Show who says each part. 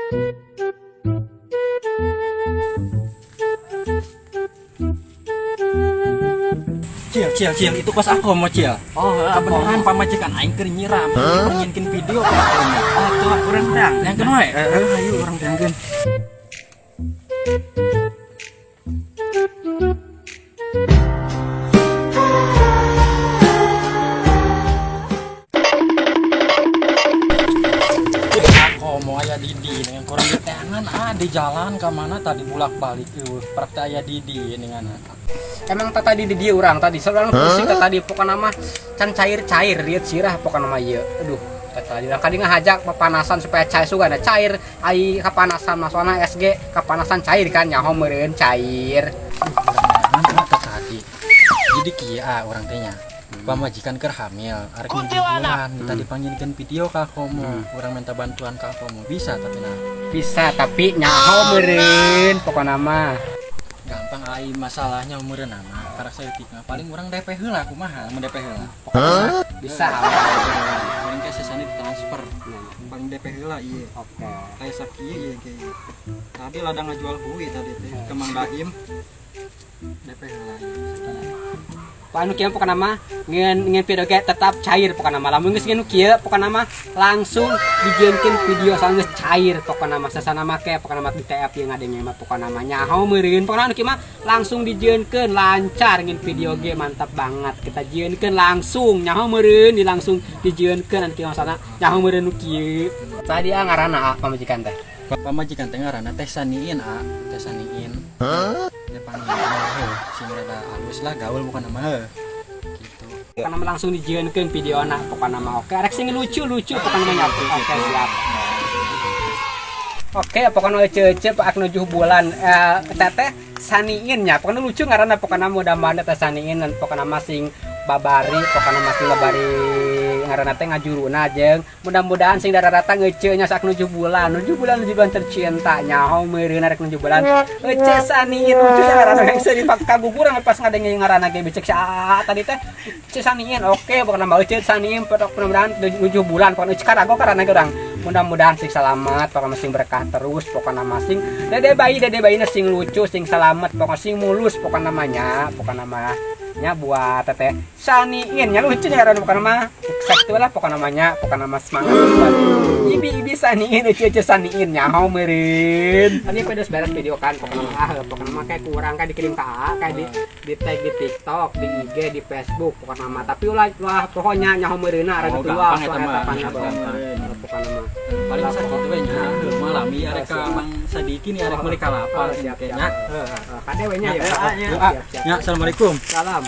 Speaker 1: Cil, cil, cil, itu kos aku mau cil.
Speaker 2: Oh, heeh.
Speaker 1: Kebenaran pamajikan aing keur nyiram, nyieunkeun video ka aku mah.
Speaker 2: Oh, tuh urang terang.
Speaker 1: Yang we.
Speaker 2: Heeh, ayo urang terangkeun.
Speaker 1: Aku mau aya Didi dengan kurang diteangan ah di jalan ke mana tadi bulak-balik eueuh prak teh aya Didi dengan.
Speaker 2: Emang tadi di dia urang tadi seorang pusing tadi, pokokna mah can cair-cair lihat sirah pokokna mah ieu. Aduh, tadi urang kadi ngahajak pepanasan supaya cair, sugan ada cair ai kapanasan mah, soalna SG kapanasan cair kan, nyaho meureun cair.
Speaker 1: Neangan ah tadi. Jadi kieu ah urang teh nya. Pamajikan keur hamil, arek nuju bulan, minta dipanggilkeun video ka komo. Urang minta bantuan ka komo bisa tapi nah.
Speaker 2: Bisa, tapi nyaho meureun pokokna mah.
Speaker 1: Gampang ai masalahnya meureun mah. Karena saya mah paling urang DP heula, kumaha mun DP heula.
Speaker 2: Bisa.
Speaker 1: Paling kayak sesana ditransfer. Paling DP heula ieu.
Speaker 2: Oke.
Speaker 1: Kayak sakieu ieu ge. Tadi ladang ngajual hui tadi teh ke Mang Daim. DP heula ieu sakieu.
Speaker 2: Anu kieu pokona mah ngeun ngeun video ge tetap cair pokona mah. Lamun geus ngeun kieu pokona mah langsung dijieunkeun video, soalnya geus cair pokona mah, sasana make pokona mah di TF ieu ngadenge mah pokona mah nyaho meureun. Pokona anu kieu mah langsung dijieunkeun lancar, ngeun video ge mantap banget. Kita jieunkeun langsung nyaho meureun, di langsung dijieunkeun anu kieu sana nyaho meureun nu kieu. Tadi ah ngaranna ah pamajikan teh.
Speaker 1: Pamajikan teh ngaranna Teh Saniin ah, Teh Saniin. Ya panggil heuh, sing rada halus lah gaul bukan nama heuh. Gitu.
Speaker 2: Pokona mah langsung dijieunkeun videona pokona mah, oke, rek sing lucu-lucu pokona mah nya. Oke, siap. Oke, pokoknya ece-ece pak nujuh bulan teteh Saniin nya, pokoknya lucu ngaranna, pokoknya mudah-mudahan Teteh Saniin dan pokoknya masing babari, pokoknya masing babari ngaranna teh ngajuruna jeung mudah-mudahan sing dararata ngece nya sak nujuh bulan, nujuh bulan, nujuh bulan tercinta nyaho meureun rek nujuh bulan ece Saniin lucu nya ngaranna, yang sering kaguguran pas ngadenge ngaranna ge becek tadi teh ece Saniin. Oke, pokoknya mah ece Saniin mudah-mudahan nujuh bulan, pokoknya ece karago ngaranna ge urang mudah-mudahan sing selamat, pokoknya sing berkah terus, pokoknya masing dede bayi, dede bayi sing lucu, sing selamat, pokoknya sing mulus, pokoknya namanya, pokoknya namanya buat Teteh Saniin nya lucu nya karena pokoknya mah sektu lah pokoknya namanya, pokoknya nama semangat buat ibi-ibi Saniin, ece-ece Saniin nyaho meureun. Ini pedes beres video kan pokoknya mah, ah pokoknya mah kayak kurang kan dikirim ke A, kayak di tag di TikTok, di IG, di Facebook pokoknya mah, tapi ulah ulah pokoknya nyaho meureunna rada
Speaker 1: Oh,
Speaker 2: tua
Speaker 1: gampang eta
Speaker 2: soalnya
Speaker 1: mah.
Speaker 2: eta
Speaker 1: Gampang.
Speaker 2: pokoknya mah.
Speaker 1: Paling sakitu we nya, heuh mah lami arek ka Mang Sadikin ya arek meuli kalapa
Speaker 2: Oh, siap, siap.
Speaker 1: nya.
Speaker 2: Heeh, heeh. Kade we nya ya.
Speaker 1: Ya,
Speaker 2: Siap, siap.
Speaker 1: ya, assalamualaikum.
Speaker 2: Salam.